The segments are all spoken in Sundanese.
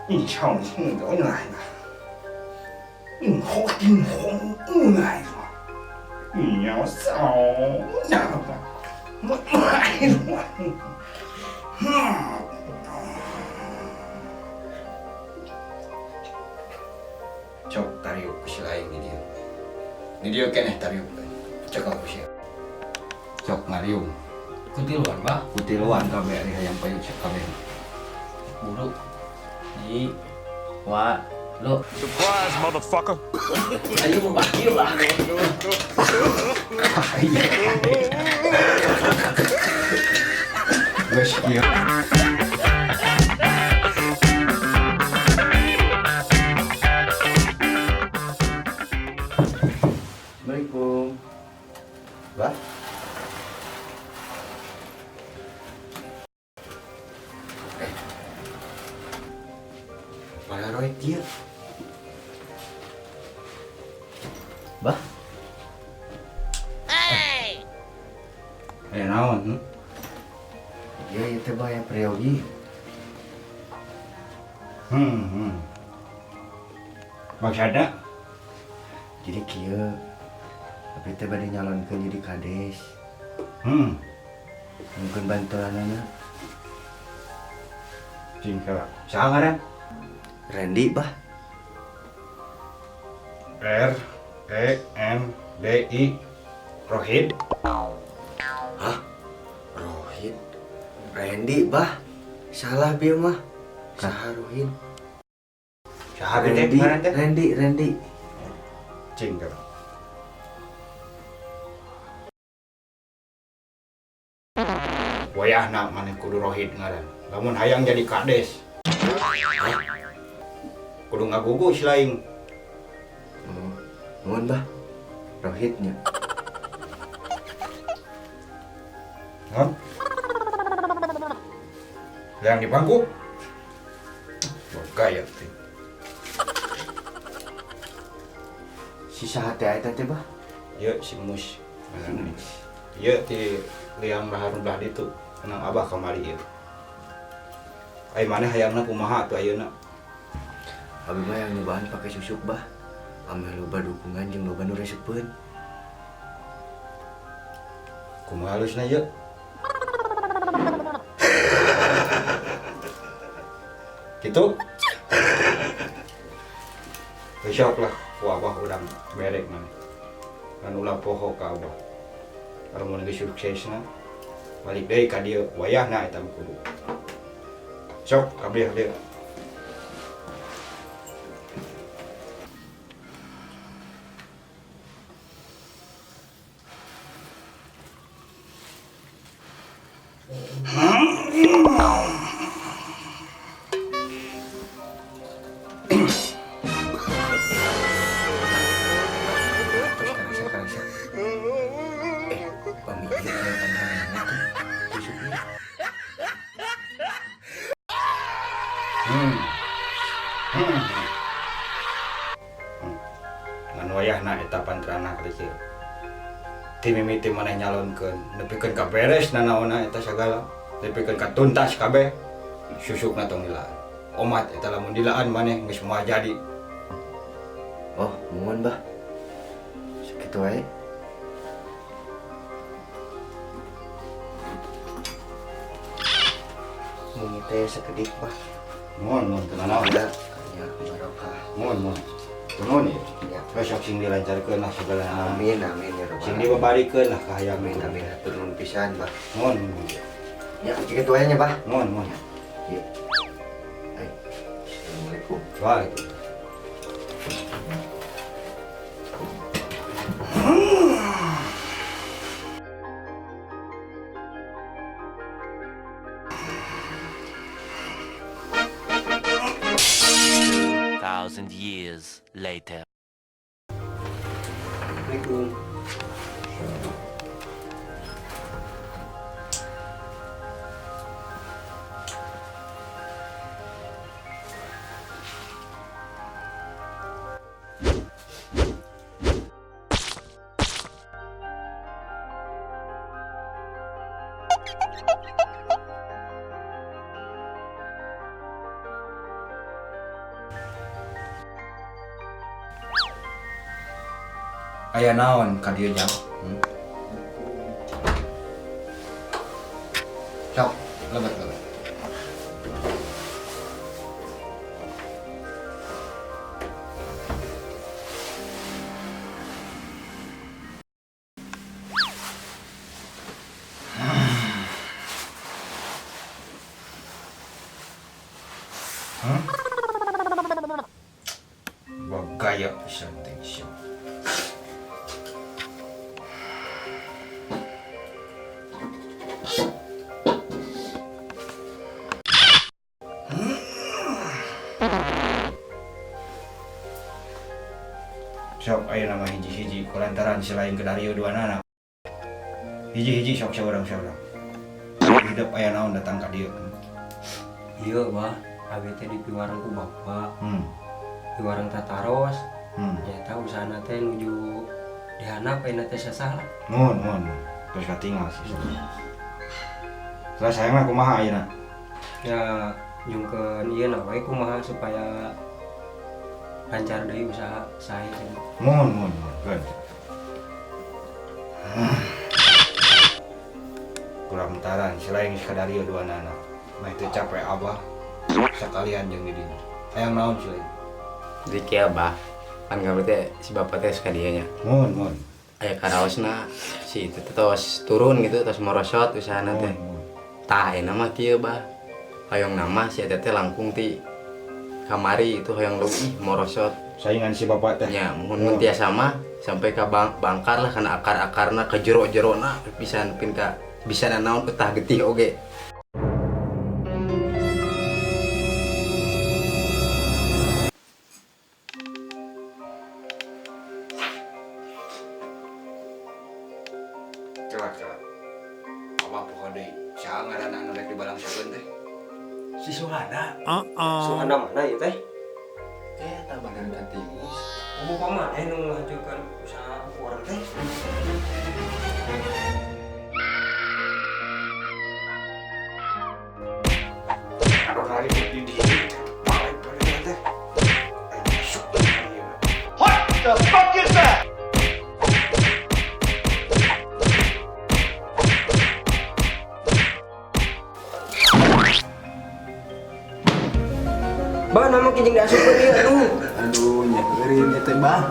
你瞧你都来了，你好你好来了，你要走那个，我来了。Cok tariuk ku si lain di dieu. Di dieu keneh tariuk. Cekal ku sia. Cok ngariung. Kutiluan bah. Kutiluan kabeh ari hayang payu cek kabeh. Buru. Di wa lo. Surprise, motherfucker. Ayo mau bakil lah. Geus kieu. Assalamualaikum. Bah. Para roy kieu. Bah, Aya naon? Hmm? ieu ieu teh bah aya priyogi. Hmm. Maksudna? Jadi kieu. Abi teh bade nyalonkeun jadi kades. Mungkin bantuanana. Cing kela. Saha ngaran? Randy bah. R E N D I Rohid. Hah? Rohid? Randy bah. Salah bieu mah. Saha Rohid? Saha teh Randy, ngaran teh? Randy, Randy. Cing kela. Wayahna maneh kudu Rohid ngaran. Lamun hayang jadi kades. Hah? Kudu ngagugu si lain. Oh, nuhun bah. Rohidnya. Hah? Yang di pangku? Gaya teh. Si saha teh eta teh bah? Ieu si Mus. Ieu ti liang lahar belah ditu. Tenang abah kamari ieu. Ai maneh hayangna kumaha atuh ayeuna? Abi mah yang nyobaan pakai susuk bah. Ameh loba dukungan jeung loba nu resepeun. Kumaha halusna ieu? Gitu? Besok lah ku abah urang berek maneh. Kan ulah poho ka abah. Lamun geus suksesna balik deui ka dieu wayahna eta mah kudu. Sok abdi dieu. Terus karasa karasa. Pami ieu aya pantanganna teh susukna. Ngan wayahna eta pantrana kieu. Ti mimiti maneh nyalonkeun nepikeun ka beres nanaonna eta sagala, nepikeun ka tuntas kabeh susukna tong dilaan. Omat eta lamun dilaan maneh geus moal jadi. Oh, muhun bah. Sakitu wae. Mung teh sakedik bah. Muhun muhun teu nanaon. Ya, ya barokah. Muhun muhun. Nuhun ieu. Ya. Besok sing dilancarkeun lah segala. Amin amin ya rabbal Sing alamin. dibabarikeun lah kahayang. Amin amin hatur nuhun pisan bah. Muhun muhun. Ya, sakitu wae nya bah. Muhun muhun. Iya. Hai. Assalamualaikum. Waalaikumsalam. Thousand years later. Assalamualaikum. Aya naon ka dieu, Jang? Hmm? Sok, lebet lebet. Hmm? Bagaya pisan teh sia. Sok, ayeuna mah hiji-hiji kulantaran selain ke Dario dua nana. Hiji-hiji, sok, saurang-saurang. Hidup aya naon datang ka dieu? Iya, Bah, abi teh dipiwarang ku bapak, piwarang tataros. Nyata usahana teh nuju dihandap, ayeuna teh sasah lah. Mun, mun. Terus katinggal sih. Terus saya mah kumaha ayeuna? Ya, nyungkeun ieu na we, kumaha supaya lancar deui usaha saya cenah. Mun, mun, mun. Good. Kulantaran selain sekadar dua nana. Mah itu capek abah sekalian jeung di dinya. Hayang naon sih? Jadi kieu, Bah, kan gawe teh si bapak teh sekalian nya. Mun, mun. Aya karaosna si itu teh tos turun gitu, tos morosot usahana teh. Mun, mun. Tah, ayeuna mah kieu, Bah. Hoyong nama si eta teh langkung ti kamari itu hoyong leuwih morosot. Saingan si bapak teh. Nya, mun mun tiasa mah sampai ka bangkar lah kana akar-akarna, ke jero-jerona bisa nepin ka bisa nanaon getah getih oge. Celak, celak. Abah poho deui. Saha ngaranna anu rek dibalangsakeun teh? Si Suhana. Suhana mana ieu teh? Eh, tak badan katimus. Oh, bapak mana nu ngahancurkeun usaha urang teh? Aduh, nari di di. Balik balik teh. Ayo masuk ieu. What the fuck is that? Bah, nama kijing diasupkeun ieu, aduh. Aduh, nyekerin ya teh, Bah.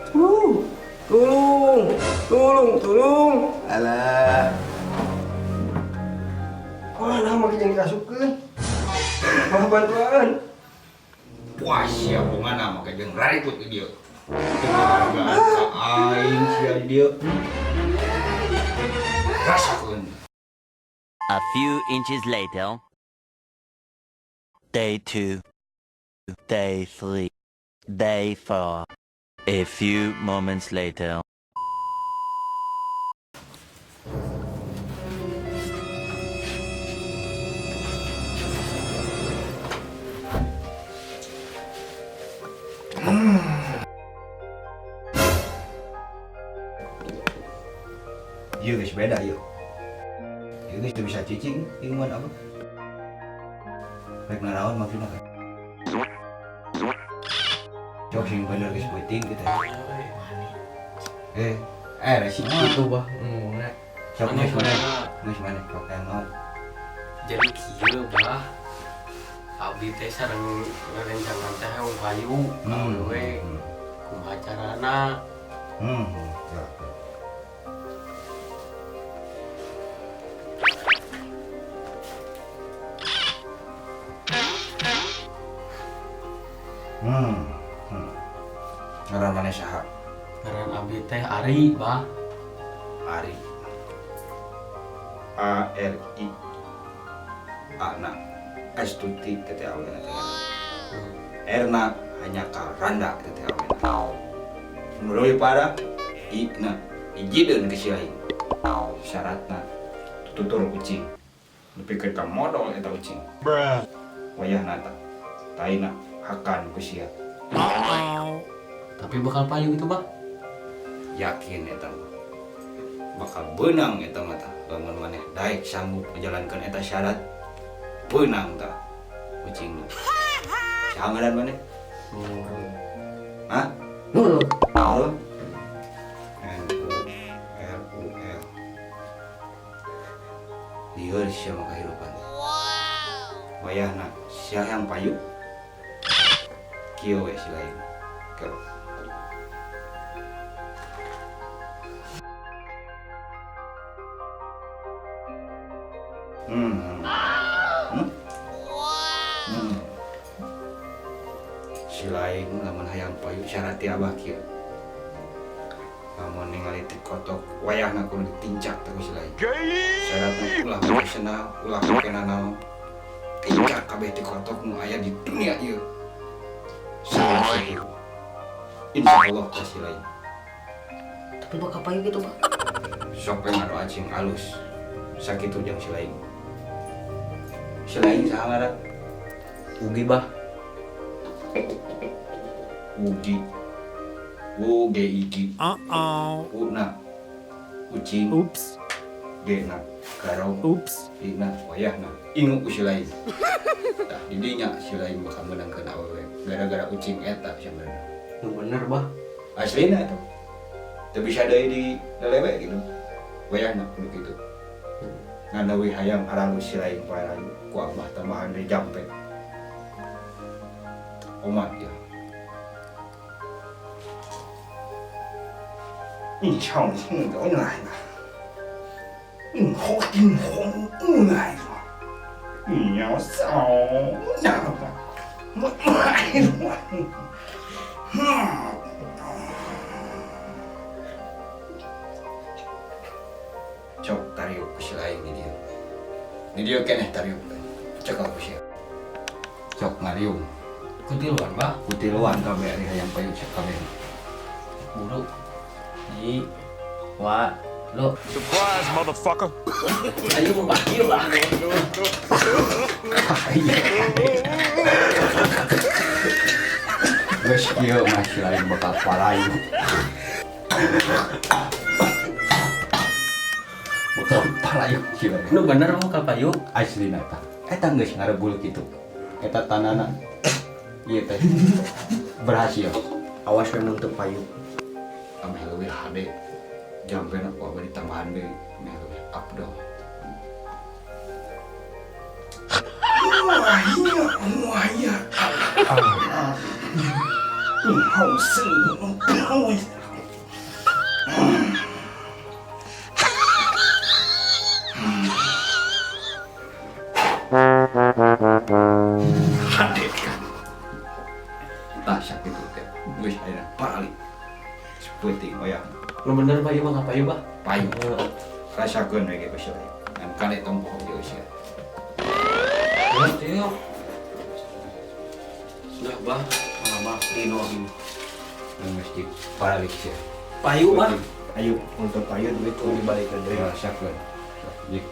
Tulung, tulung, tulung, tulung. Alah. Wah, nama kijing diasupkeun. Bah, bantuan. Puas ya bungana make jeung rariput di dieu. Teu ngahargaan ka aing sia di dieu. Rasakeun. A few inches later. Day 2. Day 3. Day 4. A few moments later. Ieu geus beda ieu. Ieu geus teu bisa cicing ilmuan apa. Rek naraon maksudna kan? Cok, sing bener geus peuting kita. Eh, eh rek Si itu, Bah, ngomongna. Sok, geus mana? Geus mana? Sok, hayang naon? Jadi kieu, Bah. Abdi teh sareng rerencangan teh hayang payu awewe, kumaha carana? Ya. Ngaran maneh saha? Ngaran abdi teh Ari, Bah. Ari. A R I A na Astuti teh awena teh. Erna hanya karanda teh awena. Menurut pada I na ijideun ke si lain. Syaratna tutur ucing. Nepikeun ka modol eta ucing. Bruh. Wayahna tah. Taina hakan ku sia. Tapi bakal payu itu, Bah? Yakin eta mah. Bakal beunang eta mah tah. Lamun maneh daek sanggup menjalankan eta syarat, beunang tah ucingna. Saha ngaran maneh? Nurul. Hah? Nurul. Nurul? Lieur sia mah kahirupan. Wow. Wayahna sia yang payu. Kieu we si lain. Keur. Hmm. Hmm? Hmm. Si lain lamun hayang payu syarat ti abah kieu. Lamun ningali ti kotok wayahna kudu ditincak teh ku si lain. Syaratna ulah make sendal, ulah make nanaon. Tincak kabeh ti kotok nu aya di dunia ieu. Syarat ieu. Insyaallah teh si lain. Tapi bakal payu gitu, Bah. Sok we ngadoa cing alus. Sakitu jeung si lain. Si lain saha ngaran? Ugi bah. Ugi. U G I G. U na ucing. Oops. G na garong. Oops. I na wayahna. Ingu ku si lain. Tah didinya si lain bakal meunangkeun awewe gara-gara ucing eta sebenarnya. Nu bener bah. Aslina eta. Teu bisa deui di lelewe gitu. Wayahna kudu kitu. Ngan leuwih hayang aralus si lain parayu ku abah tambahan deui jampe. Omat ya. 你瞧你都来了，你好你好你来了，你要走哪个？我来了，Cok tariuk ku si lain di dieu. Di dieu keneh tariuk. Cekal ku sia. Cok ngariung. Kutiluan bah. Kutiluan kabeh ari hayang payu cek kabeh. Buru. Ji, wa, lo. Surprise, motherfucker. Ayo mau bagi lah. Geus kieu mah si lain bakal parayu. Bakal parayu si lain. Nu bener mah bakal payu. Aslina tah. Eta geus ngarebul kitu. Eta tanana. Ieu teh berhasil. Awas we mun teu payu. Ameh leuwih hade. Jampena ku abah ditambahan deui ameh leuwih abdol. Wah iya, wah iya. 好色，hade kan. Tah sakitu teh. Geus ayeuna parali. Sepeuting wayah. Nu bener payu mah payu bah. Payu. Rasakeun we ge geus lain. Ngan kale tong poho jeung sia. Yuk. Sudah bah, mama lino ini. Geus di paralik sia. Payu bah. Ayo untuk payu duit kudu dibalikeun deui. Rasakeun. Jik.